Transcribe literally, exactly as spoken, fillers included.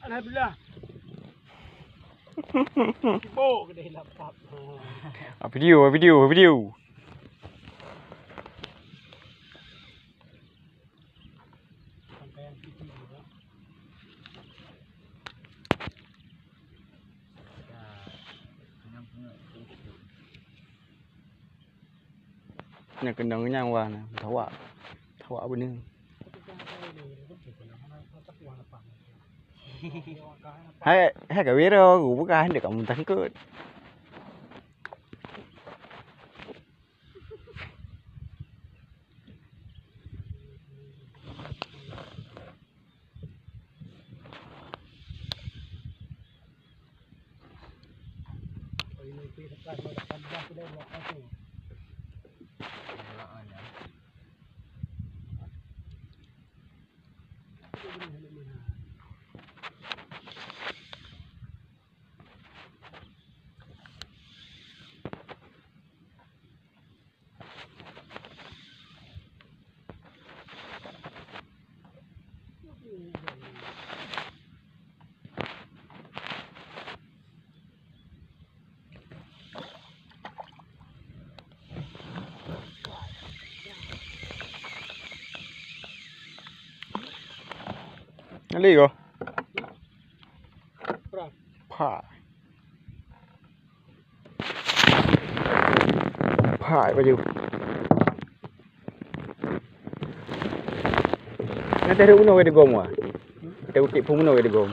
Alhamdulillah. Sibuk kedai laptop. Ah, video, video, video. Nyang keunong nyang wa na, tawak. Tawak beuneu. Hai, hai ka wiro, ku bukan dek kamu tangkut. Ngali ko. Pha. Phai baju. Nyan teuh bunoe wai digom wah. Teuh bukit pun bunoe wai digom.